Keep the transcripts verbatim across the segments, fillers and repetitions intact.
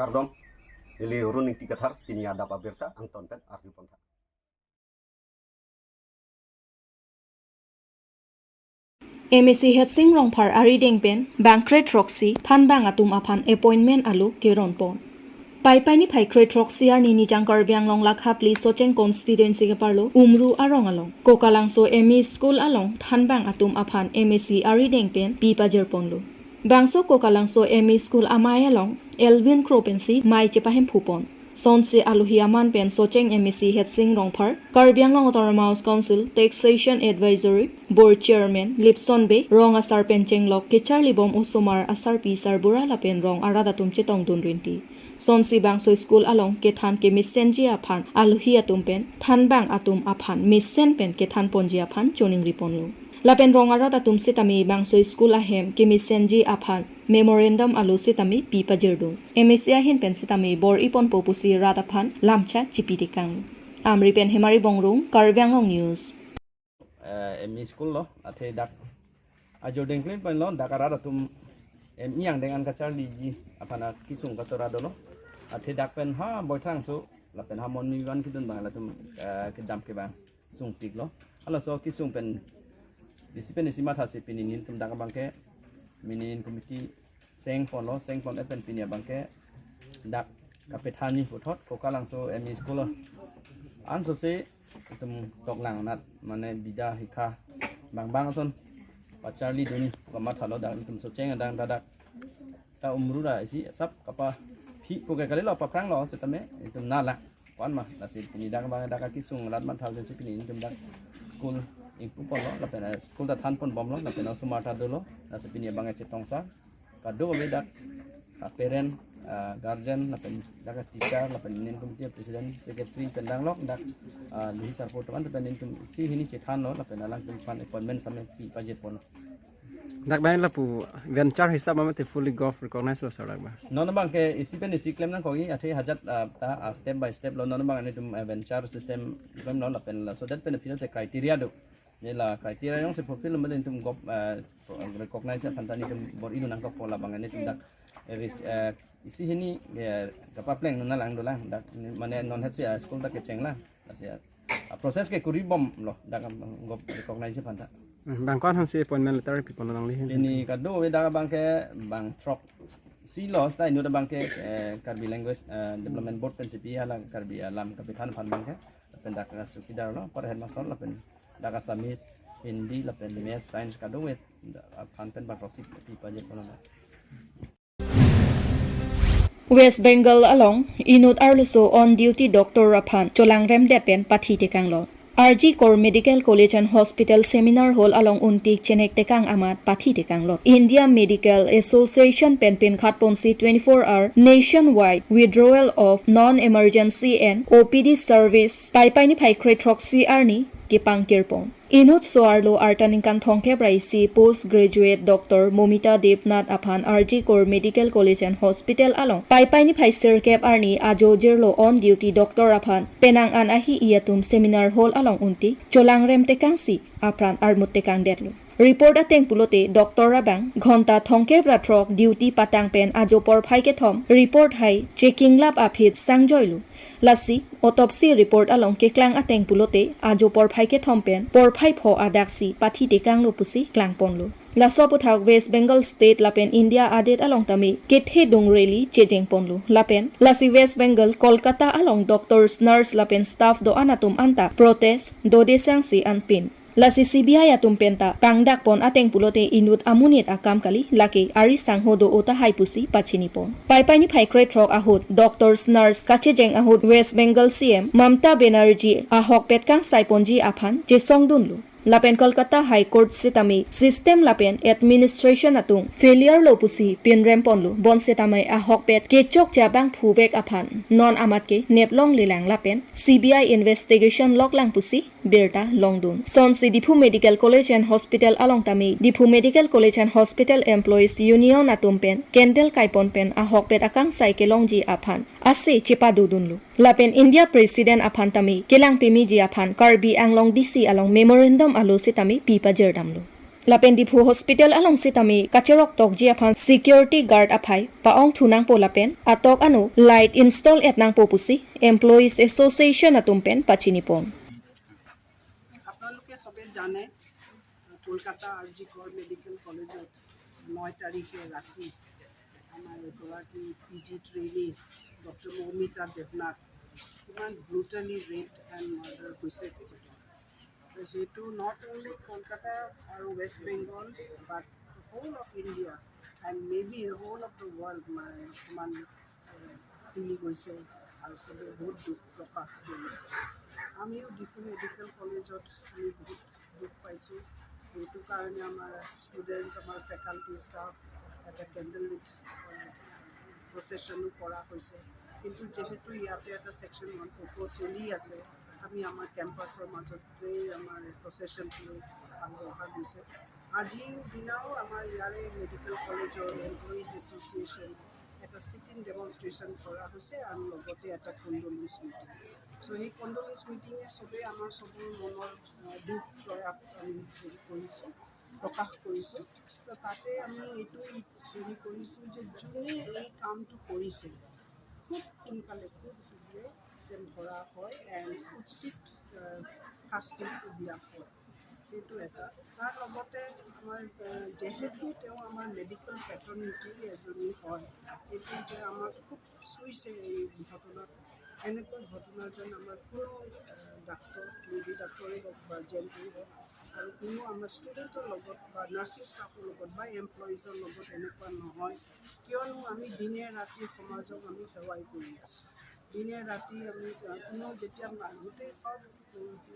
Kardom, ili Run Ingti Kathar, pini adap abirta angton pen arju pon tha. M A C Hetsing Rongphar arideng pen bang kre throksi thanbang atum aphan appointment alo keron pon. Paipai niphai kre throksi arni Nijang Karbi Anglong Lakha Phli Socheng constituency keparlo Umru arong along Kokalangso M E School along thanbang atum aphan M A C arideng pen pi pajir ponlo. Bangso Kokalangso M E School amei along Elvin Kro pensi mei chepahemphu pon. Sonsi alohi aman pen Socheng M A C Hetsing Rongphar, Karbi Anglong Autonomous Council Taxation Advisory Board Chairman Lipson Bey, rong asar pen chenglok kecharlibom osomar asarpi sarbura lapen rong arat atum chetongdun rinti. Sonsi bangso school along kethan kemesenji aphan alohi atum pen thanbang atum aphan mesen pen kethan ponji aphan choningri ponlo. Lapen rong arat atum sitame bangso school ahem kemesenji aphan memorandum alo sitame pi pajirdun. M A C ahin pen sitame bor-i ponpo pusi rat aphan lamchak chipi tekang. Amri pen Hemari Bongrung, Karbi Anglong News. Eh, M E school lo, athe dak ajor dengklin pen lo, dak arat atum M E angdeng an kacharliji aphan akisung katora dolo. Athe dak pen ha Boithangso lapen ha Monmivan kidun bang latum, eh, kedam kevang sungpiklo. Halaso akisung pen isi pen isi mathasi pini nelitum dak abangke mini committee seng ponlo, seng pon-et pen pini abangke dak kapethani puthot Kokalangso M E school lo. Ansose itum toklang anat mane bida hikha bang bang ason pacharlidunji pu kamathalo, dak itum Socheng adang dak ta Umru ra isi sap kapaphi pu ke kalilo, papranglo sitame itum nala. Ko-an ma, lasi pini dak bang dak akisung rat matha si pini itum dak school ingpu ponlo, lapen, eh, school ta than ponbomlo, lapen osomar ta dolo, lasi pini abang chetongsa kadokave dak, ah, parent, ah, guardian, lapen dak teacher, lapen Union Committee president, secretary pen danglok dak, ah, Luhi Sarpo atum an pen itum isi hini chethanlo, lapen alangtum aphan appointment sitame pi pajir ponlo. Dak bang lapu venture hisap mate fully govt recognized lo sir dak bang? Non abangke isi pen isi klem nangkok-i, athe hajat, ah, ta, ah, step by step lo, non abang nelitum, ah, venture system klemlo lapen laso det pen aphi lo te criteria do. Neli la criteria jongsi fulfill mate nelitum govt, ah, recognized aphan ta nelitum bor-idun nangkokpo, labang nelitum dak, eh, ris-, eh, isi hini, eh, kapapleng nanglang dolang dak, mane non hetsi, ah, school dak kechenglang. Lasi, ah, process ke kuribomlo dak, um, govt recognized aphan ta. Hmm, bang ko-an aphansi appointment letter pi pon longle? Pini kadokave dak abangke bang throksi lo, seta inut abangke, eh, Karbi Language, eh, Development Board pensi pi, hala Karbi alam kapethan aphan abangke, lapen dak chowkidar lo, para headmaster lapen dak Assamese, Hindi lapen Maths, Science kadokave aphan pen bang throksi pi pajir ponlo. West Bengal along inut arloso on duty doctor aphan cholangrem det pen pathi tekanglo. R G Kar Medical College and Hospital Seminar Hall along untik chenek tekang amat pathi tekanglo. India Medical Association pen pinkhat ponsi twenty-four hour nationwide withdrawal of non-emergency and O P D service Paipai niphai kre throksi arni kepangkir pon. Inutso arlo arta ningkan thomkep ra isi post graduate Doctor Momita Debnath aphan R G Kar Medical College and Hospital along Paipai niphai sirkep arni ajo jirlo on duty doctor aphan penang an ahi-i atum seminar hall along untik cholangrem tekangsi apran armut tekang detlo. Report ateng pulote doctor abang ghonta thomkep ra throk duty patang pen ajo porphai kethom report hai checking lab aphi sangjoilo. Lasi autopsy report along keklang ateng pulote ajo porphai kethom pen porphai pho adaksi pathi tekanglo pusi klangponlo. Laso aputhak West Bengal State lapen India adet along tame kethedung rally chejeng ponlo. Lapen lasi West Bengal, Kolkata along doctors, nurse lapen staff do-an atum anta protest dodesangsi anpin. Lasi C B I atum penta pangdak pon ateng pulote inut amonit akam kali, lake ari sangho do-o tahai pusi pachini pon. Paipai niphai kre throk ahut doctors, nurse kachejeng ahut West Bengal C M Mamta Banerjee ahokpet kangsai ponji aphan chesongdunlo. Lapen Kolkata High Court sitame system lapen administration atum failure lo pusi pinrem ponlo. Bonsetame ahokpet kechokche abang phuvek aphan non amat ke neplonglelang lapen C B I investigation loklang pusi birta longdun. Sonsi Diphu Medical College and Hospital along tame Diphu Medical College and Hospital Employees Union atum pen candle kaipon pen ahokpet akangsai kelongji aphan ase chepadodunlo. Lapen India President aphan tame kelang pemiji aphan Karbi Anglong D C along memorandum alo sitame pi pajirdamlo. Lapen Diphu Hospital along sitame kacherok tokji aphan security guard aphai pa-ong thunangpo lapen atok ano light install etnangpo pusi Employees Association atum pen pachinipon. আপোনালোকে সবে জানে, কলকাতা আৰ জি কৰ মেডিকেল কলেজত নয় তাৰিখে ৰাতি আমাৰ এগৰাকী P G trainee doctor Moumita Debnath কিমান ব্ৰুটেলি ৰেপ এণ্ড মাৰ্ডাৰ হৈছে তেখেতৰ। তো সেইটো নট অনলি কলকাতা আৰু west Bengal, but whole of India and may be whole of the world, মানে অকণমান, এ, ফুলি গৈছে আৰু চবে বহুত দুখ প্ৰকাশ কৰিছে। আমিও ডিফু মেডিকেল কলেজত আমি বহুত দুখ পাইছোঁ। সেইটো কাৰণে আমাৰ ষ্টুডেণ্টছ, আমাৰ ফেকাল্টি ষ্টাফ এটা কেণ্ডেল লিট প্ৰচেশ্যনো কৰা হৈছে। কিন্তু যিহেতু ইয়াতে এটা ছেকশ্যন ওৱান ফ'ৰ ফ'ৰ চলি আছে, আমি আমাৰ কেম্পাছৰ মাজতেই আমাৰ প্ৰচেশ্যনটো আগবঢ়া গৈছে। আজিৰ দিনাও আমাৰ ইয়াৰে মেডিকেল কলেজৰ এমপ্লয়িজ এছ'চিয়েশ্যন এটা চিট ইন ডেমনষ্ট্ৰেশ্যন কৰা হৈছে আৰু লগতে এটা কণ্ডোলেঞ্চ মিটিং। চ' সেই কণ্ডোলেঞ্চ মিটিঙে চবেই আমাৰ চবৰ মনৰ, আহ, দুখ প্ৰয়াস আমি হেৰি কৰিছোঁ, প্ৰকাশ কৰিছোঁ। তো তাতে আমি এইটো হেৰি কৰিছোঁ যে যোনে এই কামটো কৰিছে, খুব সোনকালে, খুব শীঘ্ৰে যেন ধৰা হয় এণ্ড উচিত, আহ, শাস্তি দিয়া হয়। সেইটো এটা। তাৰ লগতে আমাৰ, আহ, যিহেতু তেওঁ আমাৰ মেডিকেল পেট্ৰনিটি এজনী হয়, গতিকে আমাক খুব চুইছে এই ঘটনাত। এনেকুৱা ঘটনা যেন আমাৰ কোনো, আহ, ডাক্তৰ, লেডি ডাক্তৰে হওক বা জেণ্টৰে হওক, আৰু কোনো আমাৰ ষ্টুডেণ্টৰ লগত বা নাৰ্ছিং ষ্টাফৰ লগত বা এমপ্লয়িজৰ লগত এনেকুৱা নহয়। কিয়নো আমি দিনে ৰাতি সমাজক আমি সেৱাই কৰি আছোঁ। দিনে ৰাতি আমি, আহ, কোনো যেতিয়া মা-, গোটেই চব,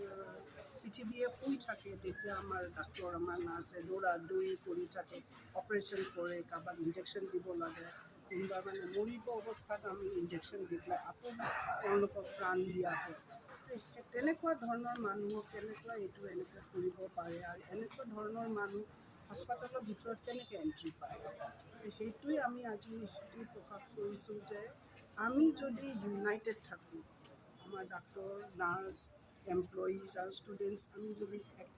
আহ, পৃথিৱীয়ে শুই থাকে, তেতিয়া আমাৰ ডাক্তৰ, আমাৰ নাৰ্ছে দৌৰা দৌৰি কৰি থাকে, অপাৰেশ্যন কৰে, কাৰোবাক ইনজেকশ্যন দিব লাগে, কোনোবা মানে মৰিব অৱস্থাত আমি ইনজেকশ্যন দি পেলাই আকৌ তেওঁলোকক প্ৰাণ দিয়া হয়। তে-, তেনেকুৱা ধৰণৰ মানুহক কেনেকুৱা এইটো এনেকুৱা কৰিব পাৰে আৰু এনেকুৱা ধৰণৰ মানুহ হাস্পতালৰ ভিতৰত কেনেকৈ এণ্ট্ৰি পায়? সেইটোৱে আমি আজি সেইটোৱে প্ৰকাশ কৰিছোঁ যে আমি যদি ইউনাইটেড থাকোঁ, আমাৰ ডাক্তৰ, নাৰ্ছ, এমপ্লয়িজ আৰু ষ্টুডেণ্টছ আমি যদি এক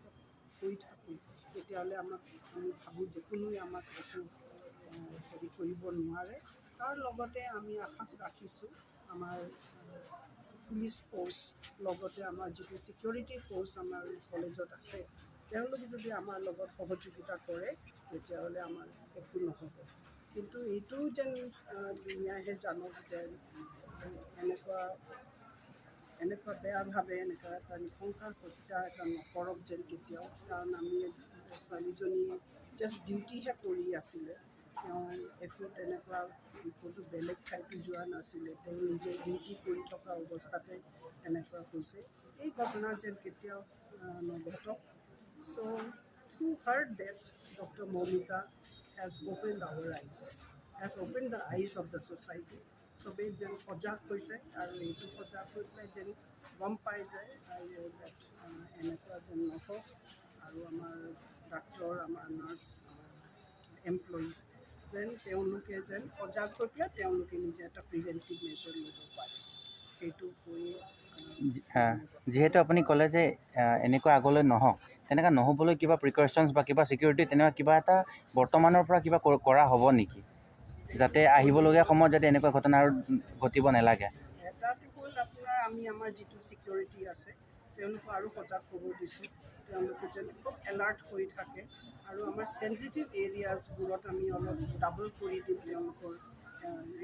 হৈ থাকোঁ, তেতিয়াহ'লে আমাক, আমি ভাবোঁ যে কোনোৱে আমাক একো, আহ, হেৰি কৰিব নোৱাৰে। তাৰ লগতে আমি আশা ৰাখিছোঁ আমাৰ, আহ, পুলিচ ফ'ৰ্চ, লগতে আমাৰ যিটো ছিকিউৰিটি ফ'ৰ্চ আমাৰ কলেজত আছে, তেওঁলোকে যদি আমাৰ লগত সহযোগিতা কৰে, তেতিয়াহ'লে আমাৰ একো নহ'ব। কিন্তু এইটো যেন, আহ, দুনিয়াহে জানক যে এনেকুৱা, এনেকুৱা বেয়া ভাৱে এনেকুৱা এটা নৃশংস হত্যা এটা নকৰক যেন কেতিয়াও, কাৰণ আমি ছোৱালীজনীয়ে জাষ্ট ডিউটিহে কৰি আছিলে, তেওঁ একো তেনেকুৱা ক'তো বেলেগ ঠাইতো যোৱা নাছিলে, তেওঁ নিজে ডিউটি কৰি থকা অৱস্থাতে এনেকুৱা হৈছে। এই ঘটনা যেন কেতিয়াও, আহ, নঘটক। So, through her death, Doctor Momita has opened our eyes, has opened the eyes of the society. চবেই যেন সজাগ হৈছে আৰু এইটো সজাগ হৈ পেলাই যেন গম পাই যায় আৰু that, আহ, এনেকুৱা যেন নহওক আৰু আমাৰ ডাক্তৰ, আমাৰ নাৰ্ছ, আমাৰ এমপ্লয়িজ যেন তেওঁলোকে যেন সজাগ হৈ পেলাই তেওঁলোকে নিজে এটা প্ৰিভেণ্টিভ মেজাৰ ল'ব পাৰে। সেইটো কৈয়ে, আহ, যি- আহ, যিহেতু আপুনি ক'লে যে আহ, এনেকুৱা আগলৈ নহওক, তেনেকুৱা নহ'বলৈ কিবা প্ৰিকশ্যনছ বা কিবা ছিকিউৰিটি তেনেকুৱা কিবা এটা বৰ্তমানৰ পৰা কিবা কৰ- কৰা হ'ব নেকি, যাতে আহিবলগীয়া সময়ত যাতে এনেকুৱা ঘটনা আৰু ঘটিব নালাগে? এটাটো হ'ল আপোনাৰ আমি আমাৰ যিটো ছিকিউৰিটি আছে তেওঁলোকক আৰু সজাগ হ'ব দিছোঁ, তেওঁলোকে যেন খুব এলাৰ্ট হৈ থাকে আৰু আমাৰ চেঞ্চিটিভ এৰিয়াজবোৰত আমি অলপ ডাবল কৰি দিম তেওঁলোকৰ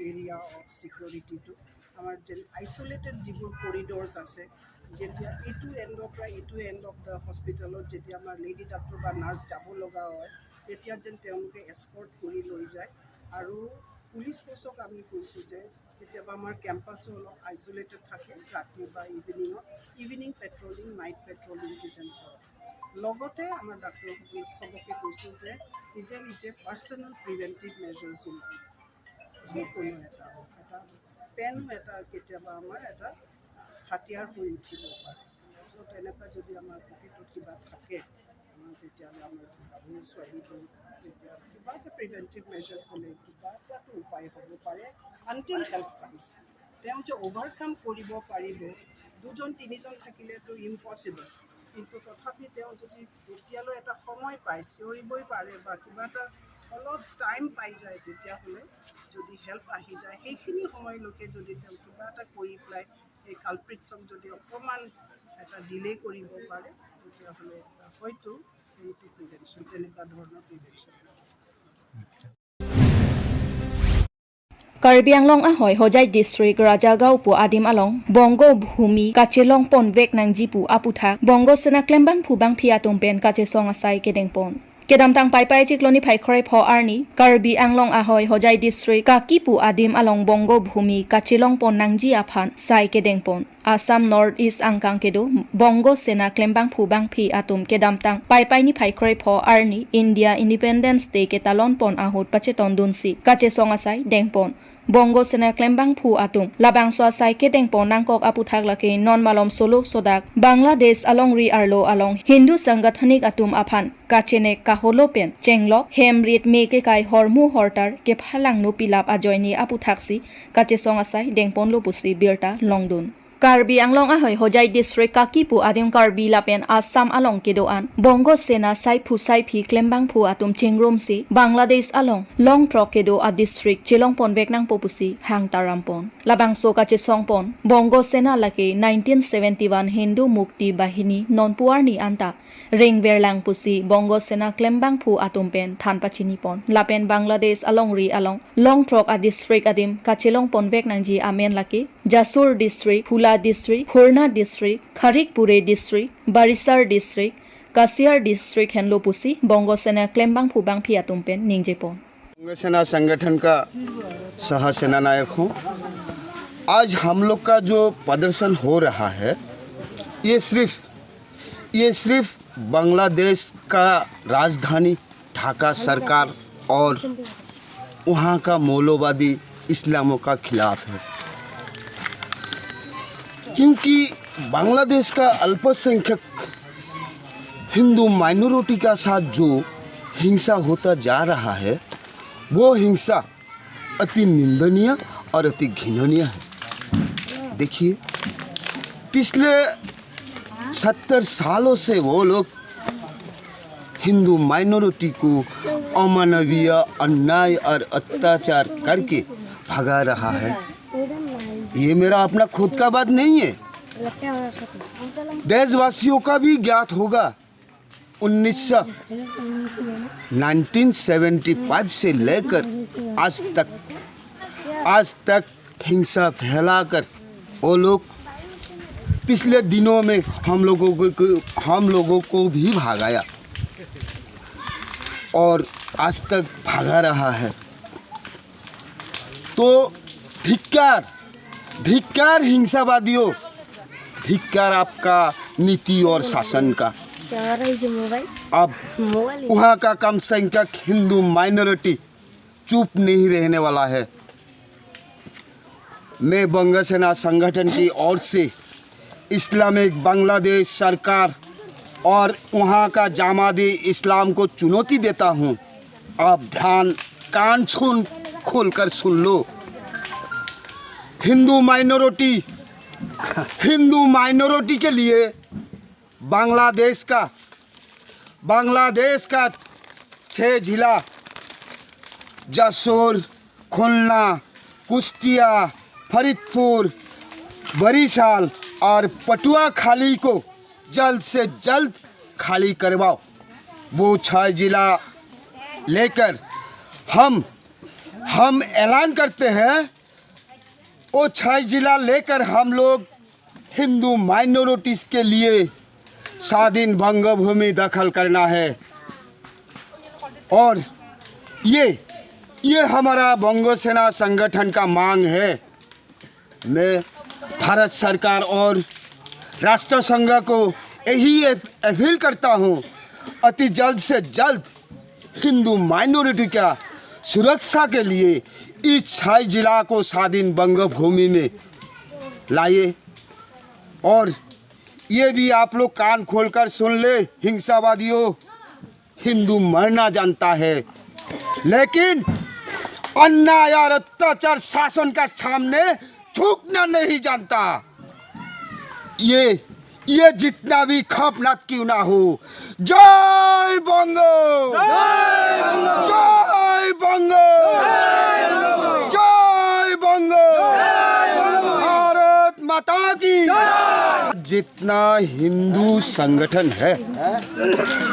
এৰিয়া অফ ছিকিউৰিটিটো। আমাৰ যেন আইচলেটেড যিবোৰ কৰিডৰ্ছ আছে, যেতিয়া এইটো এণ্ডৰ পৰা এইটো এণ্ড অফ দ্য হস্পিটেলত যেতিয়া আমাৰ লেডি ডাক্তৰ বা নাৰ্ছ যাব লগা হয়, তেতিয়া যেন তেওঁলোকে এছকৰ্ট কৰি লৈ যায়। আৰু পুলিচ ফ'ৰ্চক আমি কৈছোঁ যে কেতিয়াবা আমাৰ কেম্পাছো অলপ আইচলেটেড থাকে, ৰাতি বা ইভিনিঙত ইভিনিং পেট্ৰলিং, নাইট পেট্ৰলিংটো যেন কৰে। লগতে আমাৰ ডাক্তৰ চবকে কৈছোঁ যে নিজে নিজে পাৰ্চনেল প্ৰিভেণ্টিভ মেজাৰ্ছো ল'ব। যিকোনো এটা, এটা পেনো এটা কেতিয়াবা আমাৰ এটা হাতিয়াৰ হৈ উঠিব পাৰে। চ' তেনেকুৱা যদি আমাৰ পকেটত কিবা থাকে, আমাৰ তেতিয়াহ'লে আমাৰ গাভৰু ছোৱালীটো তেতিয়া কিবা এটা প্ৰিভেণ্টিভ মেজাৰ হ'লে কিবা এটাতো উপায় হ'ব পাৰে। আনটিল হেল্প কামছ, তেওঁ যে অভাৰকাম কৰিব পাৰিব, দুজন তিনিজন থাকিলেতো ইম্পচিবল। কিন্তু তথাপি তেওঁ যদি কেতিয়ালৈ এটা সময় পায়, চিঞৰিবই পাৰে বা কিবা এটা অলপ টাইম পাই যায়, তেতিয়াহ'লে যদি হেল্প আহি যায়, সেইখিনি সময়লৈকে যদি তেওঁ কিবা এটা কৰি পেলাই এই কালপ্ৰিটছক যদি অকণমান এটা ডিলে কৰিব পাৰে, তেতিয়াহ'লে এটা হয়তো সেইটো প্ৰিভেনশ্যন, তেনেকুৱা ধৰণৰ prevention. Karbi Anglong ahoi Hojai district Rajagaon pu adim along Bongo Bhumi kachelong ponvek nangji pu aputhak Bongo Sena klembangphu bangphi atum pen kachesong asai kedengpon. Kedamtang Paipai chiklo niphai kre-pho arni Karbi Anglong ahoi Hojai district Kaki pu adim along Bongo Bhumi kachelong pon nangji aphan sai kedengpon Assam North East angkang kedo Bongo Sena klembangphu bangphi atum kedamtang Paipai niphai kre-pho arni India Independence Day ketalon pon ahut pachetondunsi kachesong asai dengpon. Bongo Sena klembangphu atum labangso asai kedengpon nangkok aputhak lake non malom soluk sodak Bangladesh alongri arlo along Hindu sangathanik atum aphan kachenek kaholo pen chenglok hem rit me kekai hormu hortar kephalang nu pilap ajoine aputhaksi kachesong asai dengponlo pusi birta longdun. Karbi Anglong ahoi Hojai district Kaki pu adim Karbi lapen Assam along kedo-an Bongo Sena saiphu saiphi klembangphu atum chingrumsi Bangladesh along Longtrok kedo a district chelong ponvek nangpo pusi hang tarampon. Labangso kachesongpon Bongo Sena lake nineteen seventy-one Hindu Mukti Bahini non pu arni anta ringverlang pusi Bongo Sena klembangphu atum pen than pachinipon. Lapen Bangladesh alongri along Longtrok a district adim kachelong ponvek nangji amen lake Jasur district, Phula district, Khulna district, Kharikpure district, Barisar district, Kasiar district henlo pusi Bongo Sena klembangphu bangphi atum pen ningjepon. Congress सेना संगठन का सह सेना नायक हूँ। आज हम लोग का जो प्रदर्शन हो रहा है, ये सिर्फ ये सिर्फ बांग्लादेश का राजधानी ढाका सरकार और वहाँ का मौलवादी इस्लामों का खिलाफ है, क्योंकि बांग्लादेश का अल्पसंख्यक हिंदू माइनॉरिटी का साथ जो हिंसा होता जा रहा है, वो हिंसा अति निंदनीय और अति घृणनीय है। देखिए, पिछले सत्तर सालों से वो लोग हिंदू माइनॉरिटी को अमानवीय अन्याय और अत्याचार करके भगा रहा है। ये मेरा अपना खुद का बात नहीं है, देशवासियों का भी ज्ञात होगा। उन्नीस सौ नाइनटीन सेवेंटी फाइव से लेकर आज तक आज तक हिंसा फैलाकर वो लोग पिछले दिनों में हम लोगों को हम लोगों को भी भगाया और आज तक भगा रहा है। तो धिक्कार, धिक्कार हिंसावादियों, धिक्कार आपका नीति और शासन का। क्या हो रहा है जो मोबाइल अब मोबाइल वहाँ का कम संख्यक हिंदू माइनॉरिटी चुप नहीं रहने वाला है। मैं बंग सेना संगठन की ओर से इस्लामिक बांग्लादेश सरकार और वहाँ का जमाती इस्लाम को चुनौती देता हूँ। आप ध्यान कान सुन खोलकर सुन लो। हिंदू माइनॉरिटी हिंदू माइनॉरिटी के लिए बांग्लादेश का बांग्लादेश का छह जिला जसोर, खुलना, कुष्टिया, फरीदपुर, बरिशाल और पटुआ खाली को जल्द से जल्द खाली करवाओ। वो छह जिला लेकर हम हम ऐलान करते हैं, वो छह जिला लेकर हम लोग हिंदू माइनॉरिटीज के लिए स्वाधीन बंगभूमि दखल करना है। और ये ये हमारा बंगो सेना संगठन का मांग है। मैं भारत सरकार और राष्ट्र संघ को यही अपील करता हूँ, अति जल्द से जल्द हिंदू माइनॉरिटी का सुरक्षा के लिए इस छह जिला को स्वाधीन बंग भूमि में लाइए। और ये भी आप लोग कान खोलकर सुन ले, हिंसावादियों, हिंदू मरना जानता है, लेकिन अन्याय और अत्याचार शासन का सामने झुकना नहीं जानता। ये ये जितना भी खौफनाक क्यों ना हो। जय बंगो, जय बंगो, जय बंगो, भारत माता की। जितना हिंदू संगठन है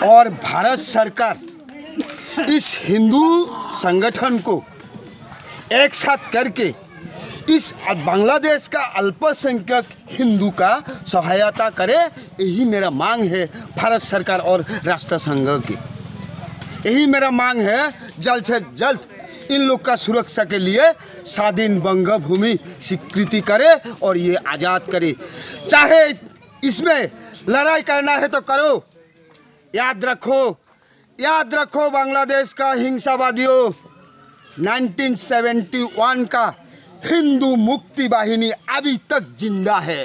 और भारत सरकार इस हिंदू संगठन को एक साथ करके इस बांग्लादेश का अल्पसंख्यक हिंदू का सहायता करे, यही मेरा मांग है भारत सरकार और राष्ट्र संघ की। यही मेरा मांग है, जल्द से जल्द इन लोग का सुरक्षा के लिए स्वाधीन बंग भूमि स्वीकृति करे और ये आजाद करे। चाहे इसमें लड़ाई करना है तो करो। याद रखो, याद रखो बांग्लादेश का हिंसावादियों, नाइनटीन सेवेंटी वन का हिंदू मुक्ति वाहिनी अभी तक जिंदा है,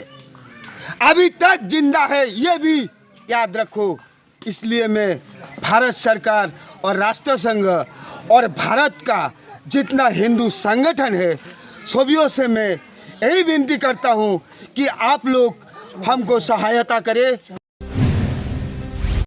अभी तक जिंदा है, ये भी याद रखो। इसलिए मैं भारत सरकार और राष्ट्र संघ और भारत का जितना हिंदू संगठन है, सभी से मैं यही विनती करता हूँ कि आप लोग हमको सहायता करें।